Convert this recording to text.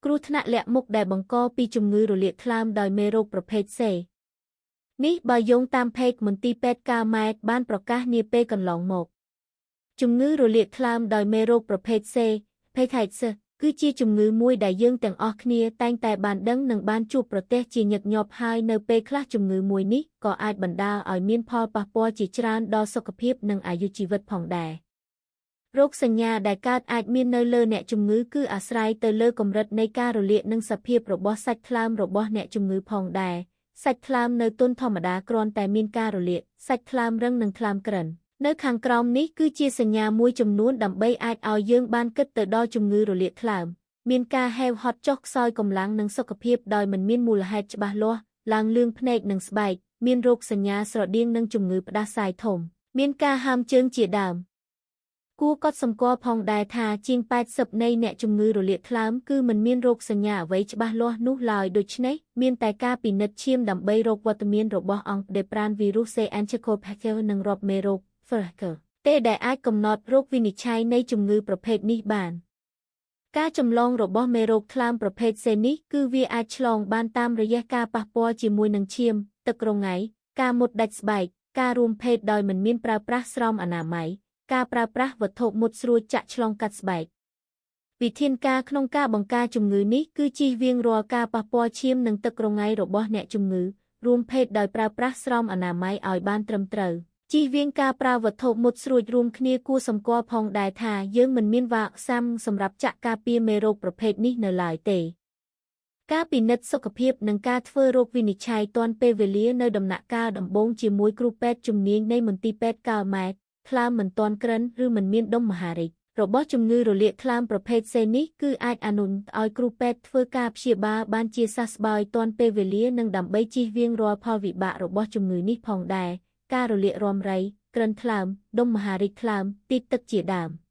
គ្រោះថ្នាក់លាក់មុខដែលបង្កពីជំងឺរលាកថ្លើមដោយមេរោគប្រភេទ C នេះបើយោងតាមផេកមន្ទីរពេទ្យកាល់ម៉ែតបានប្រកាសនាពេលកន្លងមកជំងឺរលាកថ្លើមដោយមេរោគប្រភេទ C ភេទ C គឺជាជំងឺមួយដែលយើងទាំងអស់គ្នាតែងតែបានដឹងនិងបានជួបប្រទះជាញឹកញាប់ហើយនៅពេលខ្លះជំងឺមួយនេះក៏អាចបណ្ដាលឲ្យមានផលប៉ះពាល់ជាច្រើនដល់សុខភាពនិងអាយុជីវិតផងដែររោគសញ្ញាដែលកើតអាចមាននៅលើអ្នកជំងឺគឺអាស្រ័យទៅលើកម្រិតនៃការរលាកនិងសភាពរបស់សាច់ថ្លើមរបស់អ្នកជំងឺផងដែរសាច់ថ្លើមនៅទន់ធម្មតាគ្រាន់តែមានការរលាកសាច់ថ្លើមរឹងនិងថ្លើមក្រិននៅខាងក្រោមនេះគឺជាសញ្ញាមួយចំនួនដើម្បីអាចឲ្យយើងបានគិតទៅដល់ជំងឺរលាកថ្លើមមានការហេវហត់ចុះខ្សោយកម្លាំងនិងសុខភាពដោយមិនមានមូលហេតុច្បាស់លាស់ឡើងលឿងភ្នែកនិងស្បែកមានរោគសញ្ញាស្រដៀងនឹងជំងឺផ្ដាសាយធំមានការហើមជើងជាដើមគួរកត់សម្គាល់ផងដែរថាជាង80នៃអ្នកជំងឺរលាកថ្លើមគឺមិនមានរោគសញ្ញាអ្វីច្បាស់លាស់នោះឡើយដូច្នេះមានតែការពិនិត្យឈាមដើម្បីរកវត្តមានរបស់អង្គដេប្រានវីរុស C Enterococci និងរាប់មេរោគ Ferkel ទេដែលអាចកំណត់រោគវិនិច្ឆ័យនៃជំងឺប្រភេទនេះបានការចម្លងរបស់មេរោគថ្លើមប្រភេទ C នេះគឺវាអាចឆ្លងបានតាមរយៈការប៉ះពាល់ជាមួយនឹងឈាមទឹករងៃការមុតដាច់ស្បែកការរួមភេទដោយមិនមានប្រើប្រាស់ស្រោមអនាម័យការប្រើប្រាស់វត្ថុមុតស្រួចចាក់ឆ្លងកាត់ស្បែកវិធានការក្នុងការបង្ការជំងឺនេះគឺជៀសវាងរាល់ការប៉ះពាល់ឈាមនិងទឹករងៃរបស់អ្នកជំងឺរួមភេទដោយប្រើប្រាស់ស្រោមអនាម័យឲ្យបានត្រឹមត្រូវជៀសវាងការប្រើវត្ថុមុតស្រួចរួមគ្នាគួរសម្គាល់ផងដែរថាយើងមិនមានវ៉ាក់សាំសម្រាប់ចាក់ការពារមេរោគប្រភេទនេះនៅឡើយទេការពិនិត្យសុខភាពនិងការធ្វើរោគវិនិច្ឆ័យទាន់ពេលវេលានៅដំណាក់កាលដំបូងជាមួយគ្រូពេទ្យជំនាញនៃមន្ទីរពេទ្យកាល់ម៉ែតថ្លើមមិនទាន់ក្រិនឬមិនមានដុំមហារីករបស់ជំងឺរលាកថ្លើមប្រភេទ C នេះគឺអាចអនុញ្ញាតឲ្យគ្រូពេទ្យធ្វើការព្យាបាលបានជាសះស្បើយទាន់ពេលវេលានិងដើម្បីជៀសវាងរាល់ផលវិបាករបស់ជំងឺនេះផងដែរការរលាករាំរៃក្រិនថ្លើមដុំមហារីកថ្លើមទីទឹកជាដើម។